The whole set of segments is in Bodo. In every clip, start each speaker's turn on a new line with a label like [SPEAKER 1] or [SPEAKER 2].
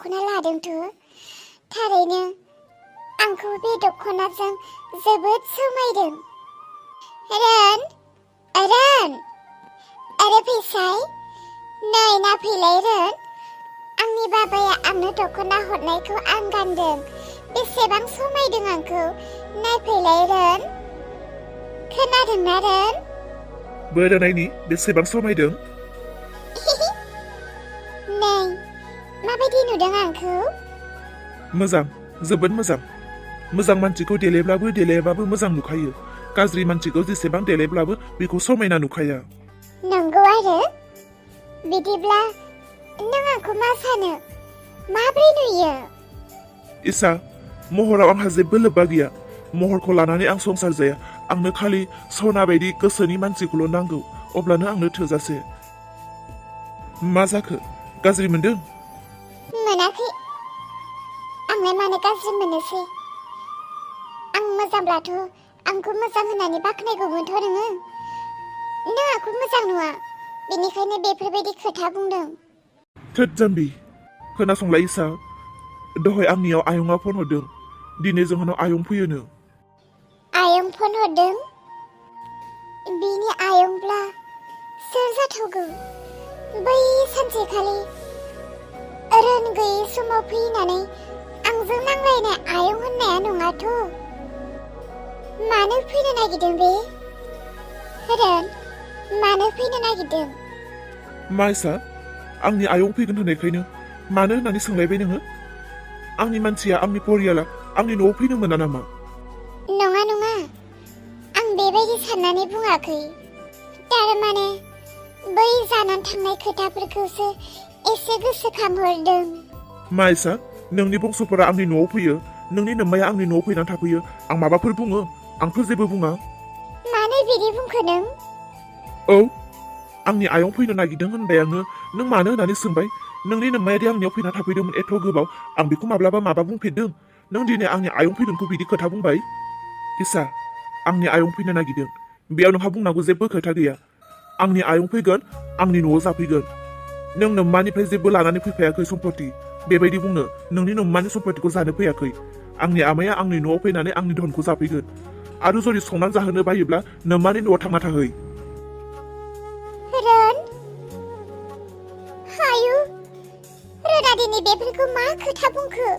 [SPEAKER 1] दख'ना लादोंथ' थारैनो आंखौ बे दख'नाजों जोबोद समायदों। रोन आरो फैसाय नै नाफैलाय रोन, आंनि बाबाया आंनो दख'ना हरनायखौ आं गानदों, बेसेबां समायदों आंखौ नायफैलाय रोन। खोनादोंना रोन?
[SPEAKER 2] बोरायनायनि बेसेबां समायदों।
[SPEAKER 1] नै माबायदि नुदों आंखौ?
[SPEAKER 2] मोजां, जोबोद मोजां। मोजां मानसिखौ देलायबाबो मोजां नुखायो। गाज्रि मानसिखौ जेसेबां देलायब्लाबो बेखौ समायना नुखाया।
[SPEAKER 1] नंगौ आरो बिदिब्ला नों आंखौ मा सानो? माब्रै नुयो?
[SPEAKER 2] इसा, महराव आंहा जेबो लोब्बा गैया। महरखौ लानानै आं संसार जाया। आंनो खालि सना बायदि गोसोनि मानसिखौल' नांगौ, अब्लानो आंनो थोजासे। मा जाखो? गाज्रि मोनदों?
[SPEAKER 1] मोनाखै। आंलाय मानो गाज्रि मोननोसै? आं मोजांब्लाथ' आंखौ मोजां होननानै बाख्नायगौमोनथ' नोङो। नों आंखौ मोजां नुवा, बेनिखायनो बेफोरबायदि खोथा बुंदों।
[SPEAKER 2] थोद जाम्बि, खोनासंलाय इसा, दहाय आंनियाव आयंआ फन हरदों। दिनै जोंहानाव आयं फैयोनो।
[SPEAKER 1] आयं फन हरदों? बिनि आयंब्ला सोर जाथावगौ? बै सानसेखालि रोन गैयै समाव फैनानै आंजों नांलायनाय आयं होननाया नङाथ'। मानो फैनो नागिरदों बे? रोन, मानो फैनो नागिरदों?
[SPEAKER 2] मा इसा, आंनि आयं फैगोन होननायखायनो मानो होननानै सोंलायबाय नोङो? आंनि मानसिया, आंनि परियाला आंनि न'आव फैनो मोना नामा?
[SPEAKER 1] नङा, आं बेबायदि साननानै बुङाखै। थारमाने बै जानानै थांनाय खोथाफोरखौसो एसे गोसोखांहरदों।
[SPEAKER 2] मा इसा, नोंनि बंस'फोरा आंनि न'आव फैयो, नोंनि नोम्माया आंनि न'आव फैनानै थाफैयो, आं माबाफोर बुङो? आंथ' जेबो बुङा।
[SPEAKER 1] मानो बिदि बुंखो नों?
[SPEAKER 2] औ, आंनि आयं फैनो नागिरदों होनबाय आङो। नों मानो होननानै सोंबाय? नोंनि नोम्मायादि आंनियाव फैना थाफैदोंमोन एथ' गोबाव, आं बेखौ माबा बुंफेरदों? नों दिनै आंनि आयं फैगोनखौ बिदि खोथा बुंबाय? इसा, आंनि आयं फैनो नागिरदों, बेयाव नोंहा बुंनांगौ जेबो खोथा गैया। आंनि आयं फैगोन, आंनि न'आव जाफैगोन। नों नोम्मानिफ्राय जेबो लानानै फैफायाखै सम्पति, बेबायदि बुंनो। नोंनि नोम्मानि सम्पतिखौ जानो फैयाखै। आंनि आमाया आंनि न'आव फैनानै आंनि धनखौ जाफैगोन। आरो जुदि संनानै जाहोनो बायोब्ला नोम्मानि न'आव थांना थाहै।
[SPEAKER 1] रोन, आयु, रोना दिनै बेफोरखौ मा खोथा बुंखो?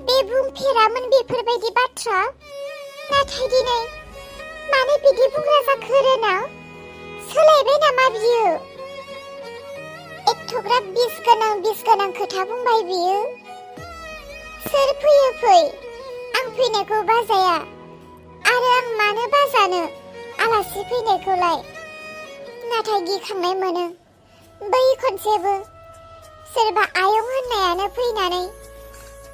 [SPEAKER 1] बे बुंफेरामोन बेफोरबायदि बाथ्रा, नाथाय दिनै मानो बिदि बुंग्रा जाखो रोना? सोलायबाय नामा बियो? एथ'ग्राब बिस गोनां खोथा बुंबाय बियो। सोर फैयो फै, आं फैनायखौ बाजाया। आरो आं मानो बाजानो आलासि फैनायखौलाय? नाथाय गिखांनाय मोनो। बै खनसेबो सोरबा आयं होननायानो फैनानै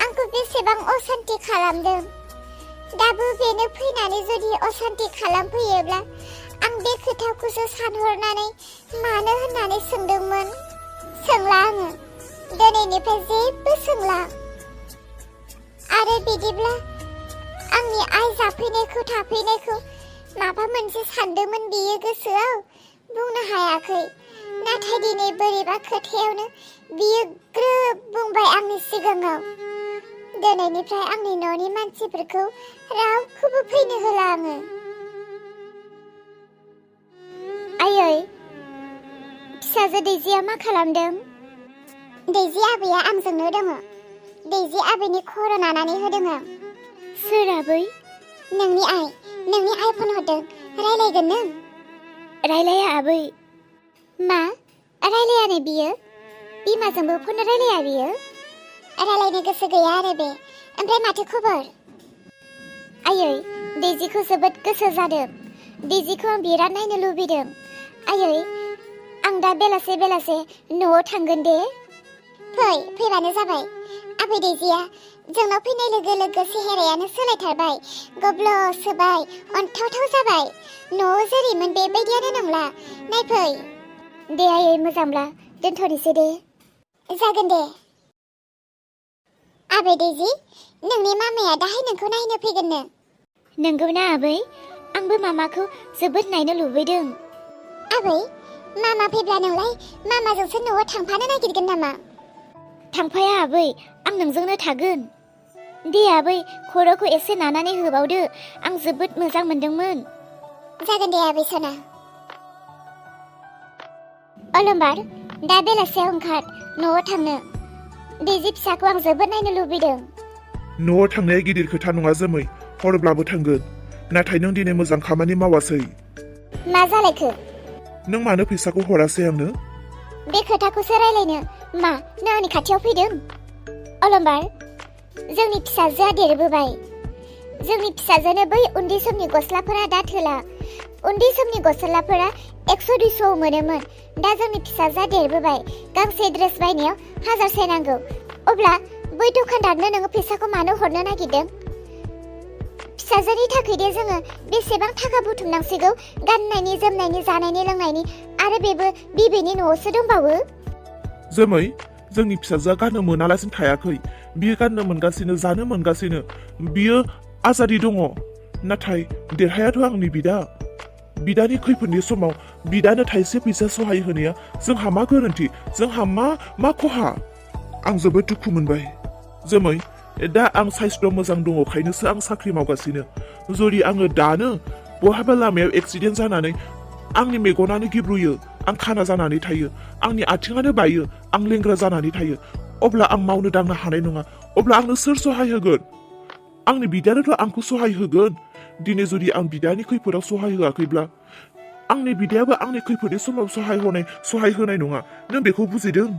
[SPEAKER 1] आंखौ बेसेबां असान्ति खालामदों। दाबो बेनो फैनानै जुदि असान्ति खालामफैयोब्ला आं बे खोथाखौसो सानहरनानै मानो होननानै सोंदोंमोन। सोंला आङो, दिनैनिफ्राय जेबो सोंला। आरो बिदिब्ला आंनि आइ जाफैनायखौ थाफैनायखौ माबा मोनसे सानदोंमोन बियो गोसोआव, बुंनो हायाखै। नाथाय दिनै बोरैबा खोथायावनो बियो ग्रोब बुंबाय आंनि सिगाङाव। दिनैनिफ्राय आंनि न'नि मानसिफोरखौ रावखौबो फैनो होला आङो। आयै, फिसाजो दैजिया मा खालामदों? दैजि आबैया आंजोंनो दङ। दैजि आबैनि खर' नानानै होदों आं। सोर आबै? नोंनि आइ फन हरदों, रायलायगोन नों? रायलाया आबै। मा? रायलायानो बियो? बिमाजोंबो फन रायलाया बियो? रायलायनो गोसो गैया आरो बे। ओमफ्राय माथो खबर? आयै, दैजिखौ जोबोद गोसो जादों। दैजिखौ आं बिराद नायनो लुबैदों। आयै, आं दा बेलासे न'आव थांगोन दे। फैबानो जाबाय। आबै दैजिया जोंनाव फैनाय लोगो लोगो सेहेरायानो सोलायथारबाय, गब्ल' सोबाय, अन्थावथाव जाबाय। न'आव जेरैमोन बेबायदियानो नंला। नायफै। दे आयै, मोजांब्ला दोनथ'नोसै दे। जागोन दे। आबै दैजि, नोंनि मामाया दाहाय नोंखौ नायनो फैगोननो। नंगौना आबै? आंबो मामाखौ जोबोद नायनो लुबैदों। आबै, मामा फैब्ला नोंलाय मामाजोंसो न'आव थांफानो नागिरगोन नामा? थांफाया आबै, आं नोंजोंनो थागोन। दे आबै, खर'खौ एसे नानानै होबावदो, आं जोबोद मोजां मोनदोंमोन। जागोन दे आबै सना। अलंबार, दा बेलासियाव ओंखार, न'आव थांनो। दैजि फिसाखौ आं जोबोद नायनो लुबैदों।
[SPEAKER 2] न'आव थांनाया गिदिर खोथा नङा जोमै, हरब्लाबो थांगोन। नाथाय नों दिनै मोजां खामानि मावासै।
[SPEAKER 1] मा जालायखो?
[SPEAKER 2] नों मानो फैसाखौ हरासै आंनो?
[SPEAKER 1] बे खोथाखौसो रायलायनो मा नों आंनि खाथियाव फैदों? अलंबार, जोंनि फिसाजोआ देरबोबाय। जोंनि फिसाजोनो बै उन्दै समनि गस्लाफोरा दा थोला। उन्दै समनि गस्लाफोरा 100-200 मोनोमोन। दा जोंनि फिसाजोआ देरबोबाय, गांसे ड्रेस बायनायाव 1000 नांगौ। अब्ला बै दखानदारनो नोङो फैसाखौ मानो हरनो नागिरदों? फिसाजोनि थाखाय दे जोङो बेसेबां थाखा बुथुमनांसिगौ, गाननायनि, जोमनायनि, जानायनि, लोंनायनि, आरो बेबो बिबैनि न'आवसो दंबावो।
[SPEAKER 2] जोमै, जोंनि फिसाजोआ गाननो मोनालासिनो थायाखै। बियो गाननो मोनगासिनो, जानो मोनगासिनो। बियो आजादि दङ। नाथाय देरहायाथ' आंनि बिदा। बिदानि खैफोदनि समाव बिदानो थाइसे फैसा सहाय होनाया जोंहा मा गोरोन्थि, जोंहा मा खहा? आं जोबोद दुखु मोनबाय। जोमै, दा आं साइस्थ' मोजां दङखायनोसो आं साख्रि मावगासिनो। जुदि आङो दानो बहाबा लामायाव एक्सिडेन्ट जानानै आंनि मेगनानो गिब्रुयो, आं खाना जानानै थायो, आंनि आथिङानो बायो, आं लेंग्रा जानानै थायो, अब्ला आं मावनो दांनो हानाय नङा। अब्ला आंनो सोर सहाय होगोन? आंनि बिदायानोथ' आंखौ सहाय होगोन। दिनै जुदि आं बिदानि खैफोदाव सहाय होआखैब्ला आंनि बिदायाबो आंनि खैफोदनि समाव सहाय होनाय नङा। नों बेखौ बुजिदों?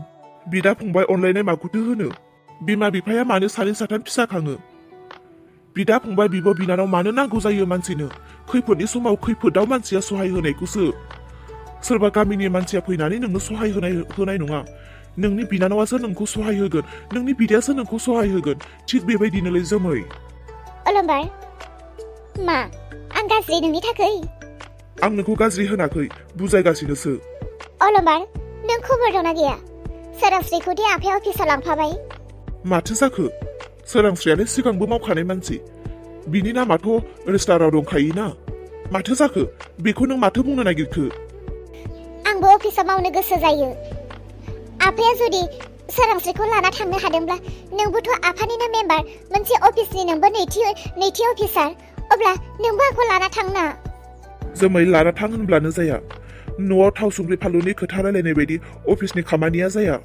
[SPEAKER 2] बिदा फंबाय अनलायनाय माखौथो होनो? बिमा बिफाया मानो 2-3 फिसा खाङो? बिदा फंबाय बिब' बिनानाव मानो नांगौ जायो मानसिनो? खैफोदनि समाव खैफोदाव मानसिया सहाय होनायखौसो। सोरबा गामिनि मानसिया फैनानै नोंनो सहाय होनाय नङा। नोंनि बिनानावासो नोंखौ सहाय होगोन, नोंनि बिदायासो नोंखौ सहाय होगोन। थिग बेबायदिनोलै जोमै।
[SPEAKER 1] अलंबार, मा आं गाज्रि नोंनि थाखाय?
[SPEAKER 2] आं नोंखौ गाज्रि होनाखै, बुजायगासिनोसो।
[SPEAKER 1] अलंबार, नों खबर दंना गैया? सोरांस्रिखौ दि आफाया अफिसाव लांफाबाय।
[SPEAKER 2] माथो जाखो? सोरांस्रियानो सिगांबो मावखानाय मानसि। बिनि नामाथ' रेजिस्टाराव दंखायोना। माथो जाखो? बेखौ नों माथो बुंनो नागिरखो?
[SPEAKER 1] आंबो अफिसाव मावनो गोसो जायो। आफाया जुदि सोरांस्रिखौ लाना थांनो हादोंब्ला, नोंबोथ' आफानिनो मेम्बार, मोनसे अफिसनि नोंबो नैथि अफिसार, अब्ला नोंबो आंखौ लाना थांना।
[SPEAKER 2] जोमै, लाना थां होनब्लानो जाया। न'आव थाव संख्रि फानलुनि खोथा रायलायनाय बायदि अफिसनि खामानिया जाया।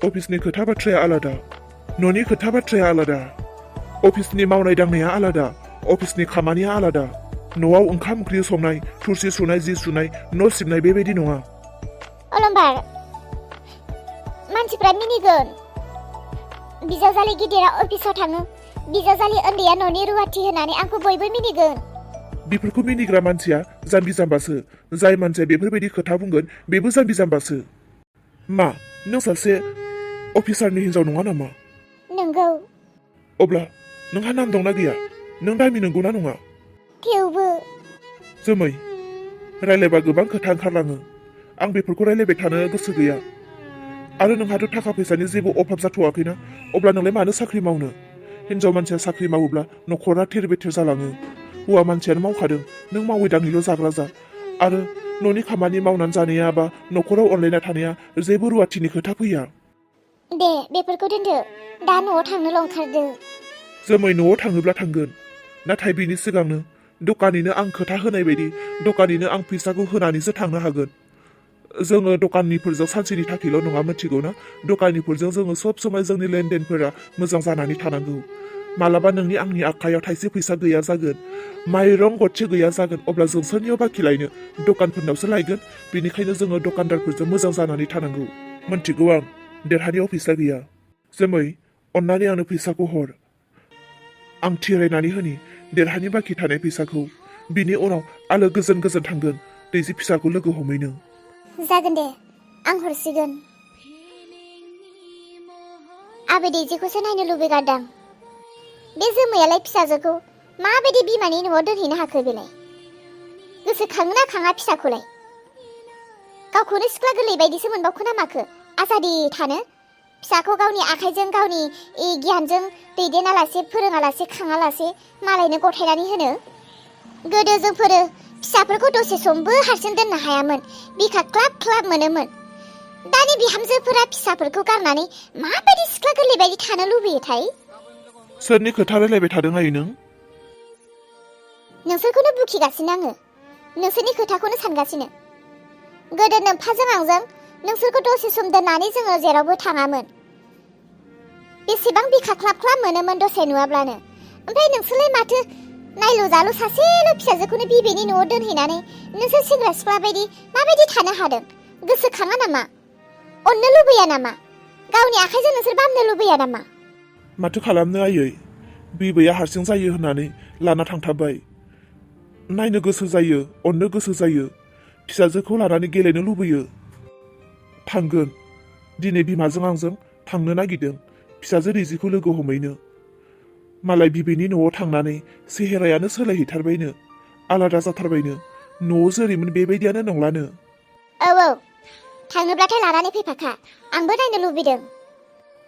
[SPEAKER 2] अफिसनि खोथा बाथ्राया आलादा, न'नि खोथा बाथ्राया आलादा। अफिसनि मावनाय दांनाया आलादा, अफिसनि खामानिया आलादा। न'आव ओंखाम ओंख्रि संनाय, थुरसि सुनाय, जि सुनाय, न' सिबनाय बेबायदि नङा।
[SPEAKER 1] अलंबार, मानसिफ्रा मिनिगोन। बिजावजालि गिदिरा अफिसाव थाङो, बिजावजालि उन्दैया न'नि रुवाथि होनानै आंखौ बयबो मिनिगोन।
[SPEAKER 2] बेफोरखौ मिनिग्रा मानसिया जाम्बि जाम्बासो। जाय मानसिया बेफोरबायदि खोथा बुंगोन बेबो जाम्बि जाम्बासो। मा नों सासे अफिसारनि हिनजाव नङा नामा?
[SPEAKER 1] नंगौ।
[SPEAKER 2] अब्ला नोंहा नाम दंना गैया? नों दामि नंगौना नङा?
[SPEAKER 1] थेवबो
[SPEAKER 2] जोमै, रायलायबा गोबां खोथा ओंखारलाङो। आं बेफोरखौ रायलायबाय थानो गोसो गैया। आरो नोंहाथ' थाखा फैसानि जेबो अभाब जाथ'वाखैना, अब्ला नोंलाय मानो साख्रि मावनो? हिनजाव मानसिया साख्रि मावोब्ला न'खरा थेर बेथेर जालाङो। हौवा मानसियानो मावखादों, नों मावै दाङैल' जाग्रा जा। आरो न'नि खामानि मावनानै जानाया बा न'खराव अनलायना थानाया जेबो रुवाथिनि खोथा फैया।
[SPEAKER 1] दे बेफोरखौ दोनदो, दा न'आव थांनोल' ओंखारदो।
[SPEAKER 2] जोमै, न'आव थाङोब्ला थांगोन। नाथाय बिनि सिगांनो दखानिनो आं खोथा होनाय बायदि दखानिनो आं फैसाखौ होनानैसो थांनो हागोन। जोङो दखाननिफोरजों सानसेनि थाखायल' नङा, मिथिगौ ना? दखाननिफोरजों जोङो सब समाय जोंनि लेनदेनफोरा मोजां जानानै थानांगौ। मालाबा नोंनि आंनि आखायाव थाइसे फैसा गैया जागोन, माइरं गरसे गैया जागोन, अब्ला जों सोरनियाव बाखि लायनो? दखानफोरनावसो लायगोन। बेनिखायनो जोङो दखानदारफोरजों मोजां जानानै थानांगौ। मिथिगौ आं देरहानायाव फैसा गैया। जोमै, अन्नानै आंनो फैसाखौ हर। आं थिरायनानै होनि देरहानि बाखि थानाय फैसाखौ। बिनि उनाव आलो गोजोन थांगोन दैजि फिसाखौ लोगो हमैनो।
[SPEAKER 1] जागोन दे, आं हरसिगोन। आबै दैजिखौसो नायनो लुबैगारदां। बे जोमैयालाय फिसाजोखौ माबायदि बिमानि न'आव दोनहैनो हाखो बेलाय? गोसोखाङोना खाङा फिसाखौलाय? गावखौनो सिख्ला गोरलै बायदिसो मोनबावखो ना माखो आजादि थानो? फिसाखौ गावनि आखाइजों गावनि गियानजों दैदेनालासे, फोरोङालासे, खाङालासे मालायनो गथायनानै होनो? गोदो जोंफोरो फिसाफोरखौ दसे समबो हारसिं दोननो हायामोन, बिखा ख्लाब ख्लाब मोनोमोन। दानि बिहामजोफोरा फिसाफोरखौ गारनानै माबायदि सिख्ला गोरलै बायदि थानो लुबैयोथाय?
[SPEAKER 2] सोरनि खोथा रायलायबाय थादों आयै नों?
[SPEAKER 1] नोंसोरखौनो बुखिगासिनो आङो। नोंसोरनि खोथाखौनो सानगासिनो। गोदो नोम्फाजों आंजों नोंसोरखौ दसे सम दोननानै जोङो जेरावबो थाङामोन। बेसेबां बिखा ख्लाब ख्लाब मोनोमोन दसे नुवाब्लानो। ओमफ्राय नोंसोरलाय माथो नायलु जालु सासेल' फिसाजोखौनो बिबैनि न'आव दोनहैनानै नोंसोर सेंग्रा सिख्ला बायदि माबायदि थानो हादों? गोसोखाङा नामा? अननो लुबैया नामा? गावनि आखाइजों नोंसोर बामनो लुबैया नामा?
[SPEAKER 2] माथो खालामनो आयै, बिबैया हारसिं जायो होननानै लाना थांथारबाय। नायनो गोसो जायो, अननो गोसो जायो, फिसाजोखौ लानानै गेलेनो लुबैयो। थांगोन, दिनै बिमाजों आंजों थांनो नागिरदों फिसाजो रिजिखौ लोगो हमहैनो। मालाय बिबैनि न'आव थांनानै सेहेरायानो सोलायहैथारबायनो, आलादा जाथारबायनो, न'आव जेरैमोन बेबायदियानो नंलानो।
[SPEAKER 1] औ औ, थाङोब्लाथाय लानानै फैफाखा, आंबो नायनो लुबैदों।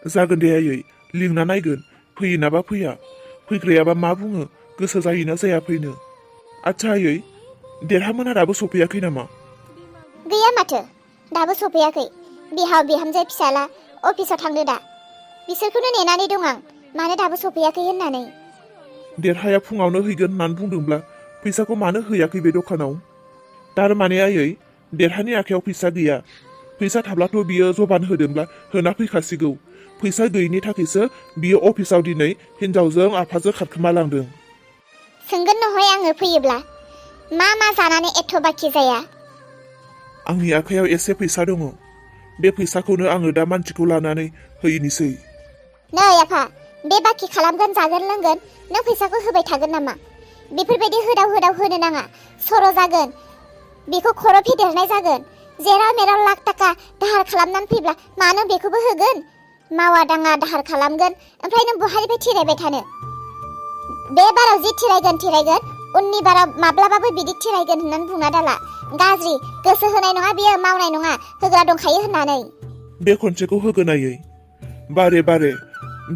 [SPEAKER 2] जागोन दे आयै, लिंना नायगोन, फैयोनाबा फैया, फैग्रायाबा मा बुङो, गोसो जायोना जाया फैनो। आच्छा आयै, देरहामोना दाबो सफैयाखै नामा?
[SPEAKER 1] गैया माथो, दाबो सफैयाखै। बिहाव बिहामजो फिसाला अफिसाव थांदो दा। बिसोरखौनो नेनानै दं आं, मानो दाबो सफैयाखै होननानै।
[SPEAKER 2] देरहाया फुङावनो हैगोन होननानै बुंदोंब्ला फैसाखौ मानो हैयाखै बे दखानाव? थारमाने आयै, देरहानि आखायाव फैसा गैया। फैसा थाब्लाथ' बियो जबान होदोंब्ला होना फैखासिगौ। फैसा गैयिनि थाखायसो बियो अफिसाव दिनै हिनजावजों आफाजों खारखोमा लांदों।
[SPEAKER 1] सोंगोन नहय आङो फैयोब्ला, मा मा जानानै एथ' बाखि जाया?
[SPEAKER 2] आंनि आखायाव एसे फैसा दङ। बे फैसाखौनो आङो दा मानसिखौ लानानै हैनोसै।
[SPEAKER 1] नै आफा, बे बाखि खालामगोन जागोन लोंगोन, नों फैसाखौ होबाय थागोन नामा? बेफोरबायदि होदाव होदाव होनो नाङा, सर' जागोन। बेखौ खर' फेदेरनाय जागोन। जेराव मेराव लाख थाखा दाहार खालामनानै फैब्ला मानो बेखौबो होगोन? मावा दाङा दाहार खालामगोन, ओमफ्राय नों बहानिफ्राय थिरायबाय थानो? बे बाराव जि थिरायगोन, उननि बाराव माब्लाबाबो बिदि थिरायगोन होननानै बुंना दाला। गाज्रि, गोसो होनाय नङा बियो, मावनाय नङा, होग्रा दंखायो होननानै।
[SPEAKER 2] बे खनसेखौ होगोन आयै। बारे बारे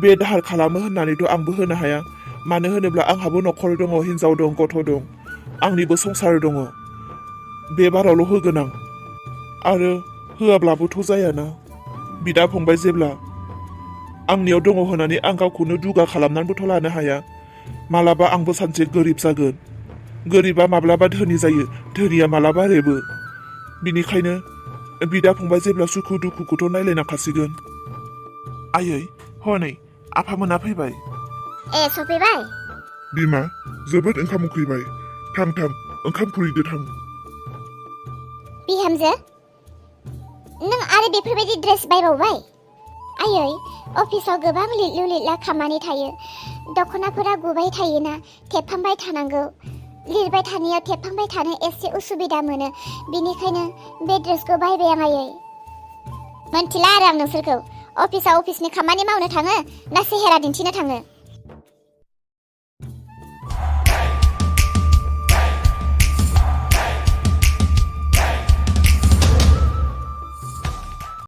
[SPEAKER 2] बे दाहार खालामो होननानैथ' आंबो होनो हाया। मानो होनोब्ला आंहाबो न'खर दङ, हिनजाव दं, गथ' दं, आंनिबो संसार दङ। बे बारावल' होगोन आं। आरो होआब्लाबोथ' जायाना। बिदा फंबाय जेब्ला आंनियाव दङ होननानै आं गावखौनो दुगा खालामनानैबोथ' लानो हाया। मालाबा आंबो सानसे गोरिब जागोन। गोरिबा माब्लाबा धोनि जायो, धोनिया मालाबा रेबो। बिनिखायनो बिदा फंबाय जेब्ला सुखु दुखुखौथ' नायलायनांखासिगोन। आयै, हनै आफामोना फैबाय।
[SPEAKER 1] ए, सफैबाय?
[SPEAKER 2] बिमा, जोबोद ओंखाम उखैबाय। थां थां, ओंखाम खुरैदो थां।
[SPEAKER 1] बिहामजो, नों आरो बेफोरबायदि ड्रेस बायबावबाय? आयै, अफिसाव गोबां लिरलु लिरला खामानि थायो। दख'नाफोरा गुबाय थायोना, थेबफांबाय थानांगौ। लिरबाय थानायाव थेबफांबाय थानो एसे उसुबिदा मोनो। बिनिखायनो बे ड्रेसखौ बायबाय आं आयै। मोनथिला आरो आं नोंसोरखौ, अफिसाव अफिसनि खामानि मावनो थाङो ना सेहेरा दिन्थिनो थाङो?